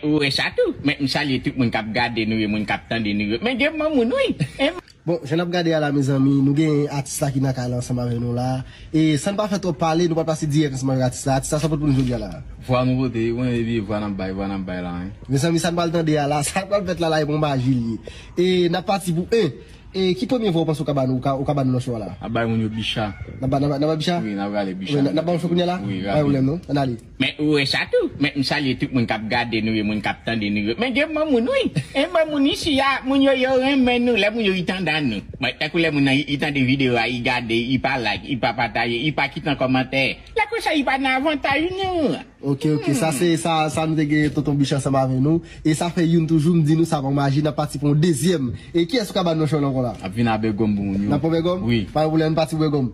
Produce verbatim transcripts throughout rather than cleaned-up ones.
Ou wè sa tou? Men m salye tout moun k ap gade nou yo, moun k ap tande nou yo. Men gen granmoun wi. Bon, jan n ap gade a la, mezanmi, nou gen atis la ki nan kay la ansanm avè nou la. E san n pa fè twòp pale, nou pral pase dirèk ansanm avèk atis la. Atis la, sa pote pou nou jodi a la? Vwa nou pote, ou konnen depi vwa n ap bay, vwa n ap bay la, wi. Mezanmi, sa n pral tande a la, sa n pral fèt la, la, e bon maji l ye. E n ap pati pou en. E ki premye vwa ou panse ou ka ba nou, ou ka, ou ka ba nou nan show a la? N ap bay moun yo bicha. N ap ba, n ap ba, n ap ba bicha? Wi, n ap rale bicha. Wi, n ap, n ap ba yon show kounye a la? Wi, rapid. Pa gen pwoblèm, non. Ann ale. Men ou wè sa tou? Men m salye tout moun k ap gade nou yo, moun k ap tande nou yo. Men gen granmoun wi. Gen granmoun isi a, moun yo, yo renmen nou, lè moun yo, i tande nou. Mwen, tankou lè moun nan, i, i tande videyo a, i gade, i pa like, i pa pataje, i pa kite yon kòmantè. Lè konsa, i pa nan avantaj nou. Ok, ok. Sa se, sa, sa nou te gen tonton Bicha ansanm avè nou. E sa fè youn toujou, m di nou sa pa maji, n ap pati pou yon dezyèm. E kiyès ou ka ba nou nan show la ankò la? Ap vin a Bègòm pou moun yo. N ap pran Bègòm? Wi. Pa gen pwoblèm, n pati pou Bègòm.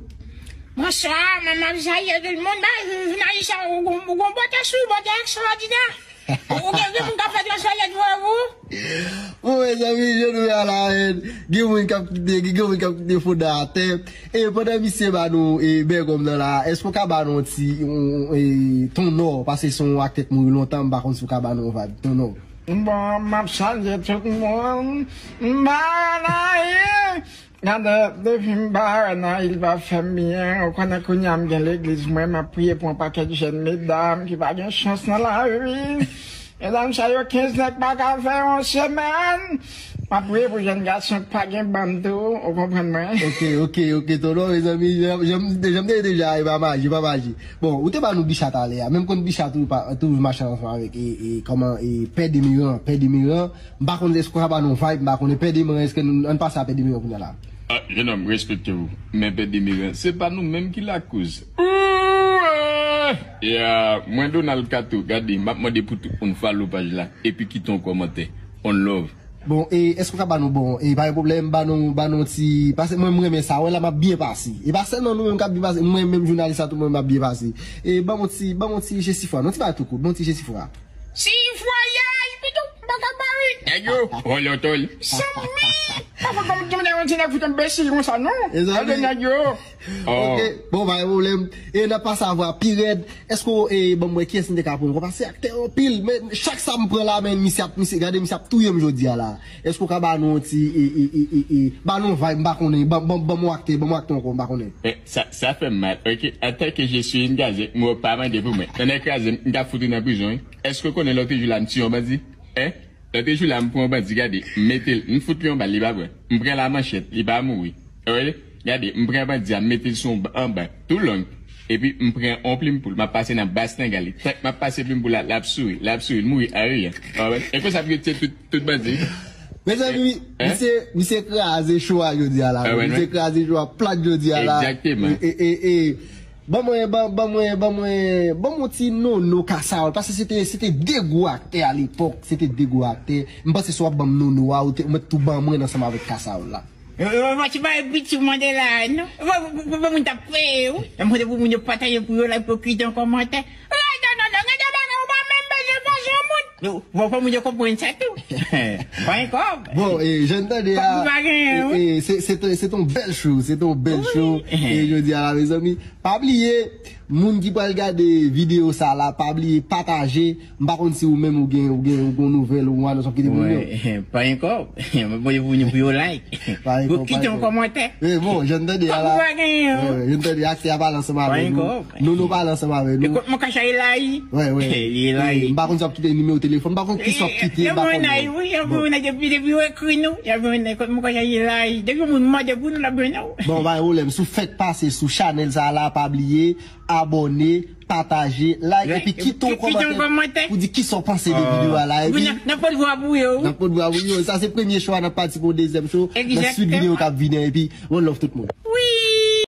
Bonswa, mwen, m ap salye tout moun. Ba, jounalist la, ou, ou, ou gon bote sou, bote ekstraòdinè. Ou gen, gen moun k ap fè transfè lèt vre ou? Bon, mezanmi, jan nou wè a la, en, gen moun k ap kite, gen moun k ap kite fonda atè. E pandan misye ba nou, e, Bègòm nan la, èske w ka ba nou yon ti, yon, e, Ton Nò, paske se yon aktè k mouri lontan, m pa konn si w ka ba nou yon vibe, Ton Nò. Bon, m ap salye tout moun. M pa anyen. Gade, depi m pa wè nan il pa fè m byen, ou konnen kounye a m gen legliz mwen, m ap priye pou yon pakèt jèn medam ki pa gen chans nan lavi. Medam sa yo kenz nèg pa ka fè yon semèn. M ap priye pou jèn gason ki pa gen bann tou, ou konprann mwen? Ok, ok, ok, Ton Nò, mezanmi, jan, jan, jan m te di deja, e pa maji, pa maji. Bon, ou te ba nou Bicha talè a, men m konn Bicha toujou pa, toujou mache ansanm avèk, e, e, kòman, e, Pè Demiran, Pè Demiran, m pa konn èske w ka ba nou vibe, m pa konnen Pè Demiran, èske nou, ann pase a Pè Demiran kounye a la. Ah, jenòm, respekte w. Men Pè Demiran, se pa nou menm ki lakoz. Ooh, ah! Ya, mwen Donald Kato, gade, m ap mande pou tout moun follow paj la, epi kite yon kòmantè. On love. Bon, e, èske w ka ba nou, bon, e, pa gen pwoblèm, ba nou, ba nou ti, paske mwen, m renmen sa, wè la, m ap byen pase. E pa sèlman nou menm k ap byen pase, mwen menm jounalis la, tout mwen, m ap byen pase. E, ban m yon ti, ban m yon ti Jesifra, non, ti bagay tou kout, ban m yon ti Jesifra. Si fwayay, pitou, m pa ka bare. Nèg yo, vòlò tòl. Sanmi, pa fòt ban m di yon ti nèg fout enbesil konsa, non. Gade nèg yo. Oh. Ok, bon, pa gen pwoblèm. E n ap pase a vwa pi rèd. Èske w, e, ban m wè kiyès m te ka pran ankò? Paske aktè anpil, men chak sa m pran la, men misye ap, misye, gade misye ap touye m jodi a la. Èske w ka ba nou yon ti, e, e, e, e, e, ba nou yon vibe, m pa konnen, ban, ban, ban m yon aktè, ban m yon aktè ankò, m pa konnen. E, sa, sa fè m mal. Ok, antanke je suis engagé, m wè w pa mande pou mwen. Tonnè kraze m, m ka fout ou nan prizon, wi. Èske w konnen lòt jou la m tiye yon bandi? Hein? Lòt jou la m pran yon bandi, gade, m mete l, m fout li yon bal, li pa pran. M pran lamanchèt, li pa mouri. Ou wè? Gade, m pran bandi a, m mete l sou yon ba, anba, tou long. Epi m pran yon plim poul, m ap pase nan bas nèg la. Tank m ap pase plim poul la, l ap souri, l ap souri, l mouri a ri a. Ou wè? E konsa pou yo tiye tout, tout bandi. Mezanmi, misye, misye kraze cho a jodi a la. Misye kraze cho a plat jodi a la. Egzakteman. E, e, e, ban mwen, ban, ban mwen, ban mwen, ban mwen yon ti Nono Kasawòl. Paske se te, se te de gwo aktè alepòk. Se te de gwo aktè. M panse si w ap ban m Nono a, ou te, ou mèt tou ban mwen ansanm avèk Kasawòl la. Yo, yo, yo, pa ti bay piti mande la, non. Fò, fò, fò, fò moun t ap peye, wi. Lè m mande pou moun yo pataje pou yo, like, pou yo kite yon kòmantè. Ay, non, non, non, gade bagay, ou pa menm bezwen fòse yon moun. Yo, fò, fò moun yo konprann sa tou. Pa gen kòb. Bon, e, jan n tande a, kòb pa genyen, wi. E, e, se, se te, se te yon bèl show, se te yon bèl show. E, jodi a la, mezanmi, pa bliye, moun ki pral gade videyo sa la, pa bliye pataje. M pa konn si ou menm ou gen, ou gen, ou gen yon nouvèl, ou anons w ap kite pou yo. Wè, pa gen kòb. Mwen pote pou yo, pou yo like. Pa gen kòb, pa gen kòb. Pou kite yon kòmantè. Wi, bon, jan n tande a la. Kòb ou pa genyen, wi. Wi, jan n tande a, aktè a pale ansanm avè nou. Pa gen kòb. Nono pale ansanm avè nou. Ekòt mwen ka chayi layi. Wi, wi. Li layi. M pa konn si w ap kite nimewo telefòn, m pa konn kisa w ap kite, m pa konn. Wi, y ap jwenn depi, depi yo ekri nou, y ap jwenn, ekòt mwen ka chayi layi. Depi moun mande pou nou, l ap jwenn nou. Bon, pa gen pwoblèm. Si w fèk pase sou chanèl sa la, pa bliye, abòne, pataje, like, epi kite yon kòmantè pou di kisa w panse de videyo a la. Epi n ap pot vwa pou yo. N ap pot vwa pou yo. Sa se premye show a, n ap pati pou dezyèm show. Nan swit videyo k ap vini an, epi one love tout moun.